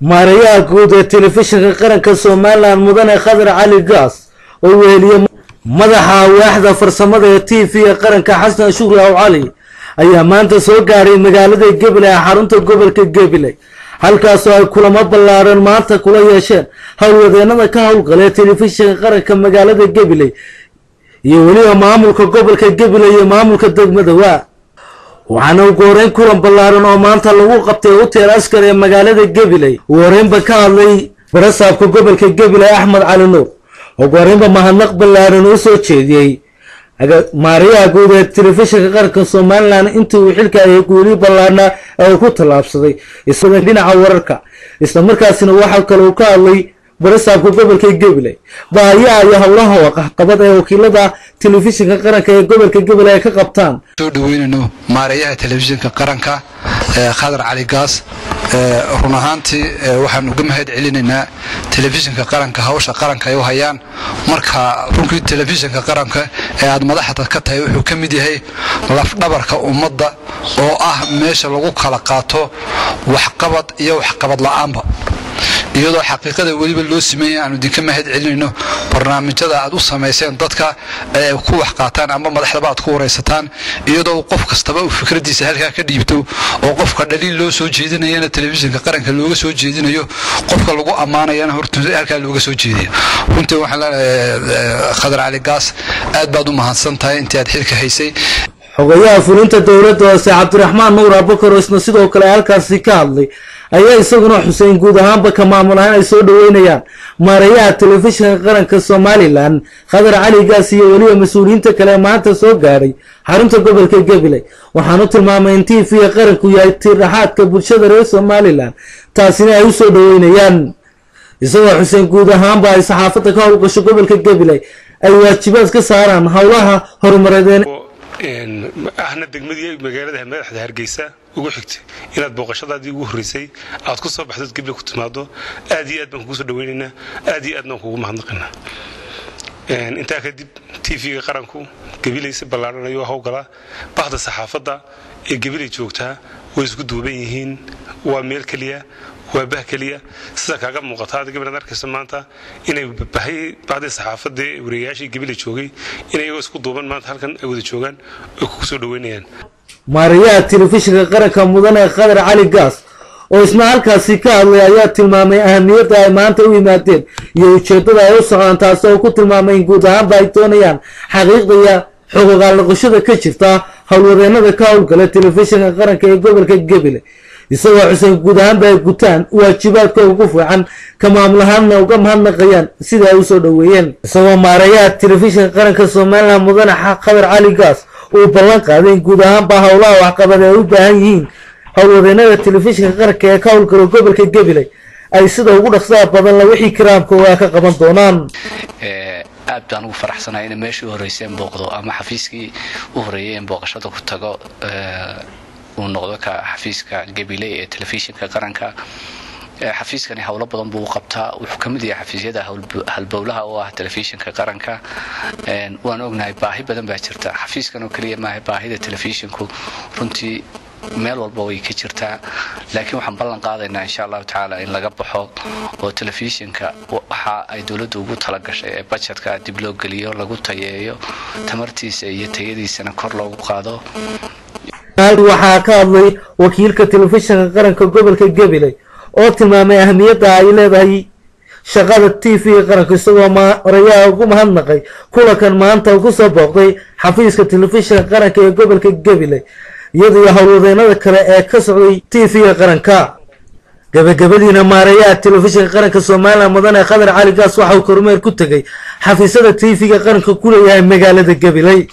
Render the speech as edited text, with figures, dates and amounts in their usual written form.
Maareeyaha guud ee telefishinka qaranka Somaliland Mudane Khadar Cali Gaas oo weheliye madaxa waaxda farsamada ee TV qaranka Xasan Shukri Aw Cali ayaa maanta soo gaaray magaalada Gabiley ee xarunta gobolka Gabiley, halkaasoo ay kulamo ballaaran maanta kula yeesheen howlwadeenada ka howlgala telefishinka qaranka magaalada Gabiley iyo weliba maamulka gobolka Gabiley iyo maamulka degmada Waa. Waxaana ugu horeyn kulan ballaaran oo maanta lagu qabtay Hotel Askar ee magaalada Gabiley ugu horeynba ka hadlay barasaabka gobolka Gabiley Axmed Cali Nuur. Ugu horeynba mahadnaq ballaaran uu soo jeediyey maareeyaha guud ee telefishinka qaranka Somaliland intii uu xilka ay guuli ballaarna ee uu ku tallaabsaday isagoo dhinaca wararka. Isla markaasina waxa kale uu ka hadlay barasaabka gobolka Gabiley baahiyaha iyo howlaha waxqabad ee wakiilada telefishinka qaranka ee gobolka Gabiley ay ka qabtaan. Soo dhaweynayno maareeyaha telefishinka qaranka Khadar Cali Gaas. Run ahaantii waxaan uga mahad celinaynaa telefishinka qaranka hawsha qaranka ay u hayaan. Marka runtii telefishinka qaranka ee aad madaxda ka tahay wuxuu ka mid yahay lafdhabarka ummadda oo ah meesha lagu kala qaato waxqabad iyo waxqabad la'aanba, iyadoo xaqiiqada weliba loo sameeyay. Aanu idinka mahad celinayno barnaamijyada aad u samayseen dadka ee ku wax qaataan ama madaxdaba aad ku waraysataan, iyadoo qof kastaba uu fikradiisa halkaa ka dhiibto oo qofka dhaliil loo soo jeedinayana telefishinka qaranka looga soo jeedinayo, qofka lagu ammaanayana horta halkaa looga soo jeediyo. Runtii waxaan leenahay Khadar Cali Gaas, aad baad u mahadsan tahay intii aad xilka haysay. Xogayaha fulinta dowladda hoose Cabdiraxmaan Nuur Abubakar oo isna sidoo kale halkaasi ka hadlay ayaa isaguna xuseen guud ahaanba ka maamul ahaan ay soo dhaweynayaan maareeyaha telefishinka qaranka Somaliland Khadar Cali Gaas iyo weliba mas-uuliyiinta kale maanta soo gaadhay xarunta gobolka Gabiley. Waxaanu tilmaamay in TV qaranku yahay tiir-dhaxaadka bulshada reer Somaliland, taasina ay u soo dhaweynayaan, isagoo xuseen guud ahaanba ay saxaafadda ka howlgasho gobolka Gabiley ay waajibaad ka saaraan howlaha horumareed. Ahna degmadii magaalada madaxda Hargeysa ugu xigtay, inaad booqashadaadii ugu horreysay aad ku soo baxdood Gabiley ku timaado, aad iyo aad baan kugu soo dhaweynaynaa, aad iyo aadna waan kugu mahadnaqaynaa. Intaa kadib, TV-ga qaranku Gabiley si ballaaran ayuu howlgalaa. Bahda saxaafadda ee Gabiley joogtaa way isku duuban yihiin, waa meel keliya, waa bah keliya. Sida kaaga muuqata aad Gabiley arkayso maanta inay bahay bahdii saxaafadda ee wariyayaashii Gabiley joogay inay iyagoo isku duuban maanta halkan ay wada joogaan oo kugu soo dhaweynayaan. Maareeyaha telefishinka qaranka Mudane Khadar Cali Gaas oo isna halkaasi ka hadlay ayaa tilmaamay ahamiyadda ay maanta u yimaadeen iyo ujeeddada ay u socdaan, taasi oo ku tilmaamay in guud ahaanba ay doonayaan xaqiiqda iyo xuquuqaal noqoshada ka jirta howlwadeenada ka howlgala telefishinka qaranka ee gobolka Gabiley, isagoo xuseen guud ahaanba ay gutaan waajibaadka ugu fiican, ka maamul ahaanna uga mahadnaqayaan sida ay usoo dhoweeyeen. Isagoo maareeyaha telefishinka qaranka Somaliland Mudane Khadar Cali Gaas uu ballan qaaday in guud ahaanba howlaha waxqabad ay u baahan yihiin howlwadeenada telefishinka qaranka ee ka howlgala gobolka Gabiley ay sida ugu dhaqsaha badan la wixii karaamka waa ka qaban doonaan. Aad baan ugu faraxsanahay inay meeshii u horreyseen booqdo ama xafiiskii u horreeyay in booqashada ku tago uu noqdo ka xafiiska Gabiley ee telefishinka qaranka. Xafiiskani howlo badan buu u qabtaa, wuxuu ka mid yahay xafiisyada halbowlaha oo ah telefishinka qaranka. Waan ognahay baahi badan baa jirta, xafiiskan oo keliya maaha, baahida telefishinku runtii meel walba way ka jirtaa, laakiin waxaan ballan qaadaynaa insha Allahu tacaala in laga baxo oo telefishinka waxa ay dowladdu ugu talagashay ee budgetka dib loo geliyo, lagu tayeeyo, tamartiisa iyo tayadiisana kor loogu qaado. Waxaa ka hadlay wakiilka telefishinka qaranka gobolka Gabiley oo tilmaamay ahamiyadda ay leedahay shaqada TV qaranka, isagoo maareeyaha ugu mahadnaqay kulankan maanta ku soo booqday xafiiska telefishinka qaranka ee gobolka Gabiley iyadoo howlwadeenada kale ee ka socday TV qaranka. Gabagabadiina, maareeyaha telefishinka qaranka Somaliland Mudane Khadar Cali Gaas waxa uu kormeer ku tegay xafiisyada TV-ga qaranka ku leeyahay magaalada Gabiley.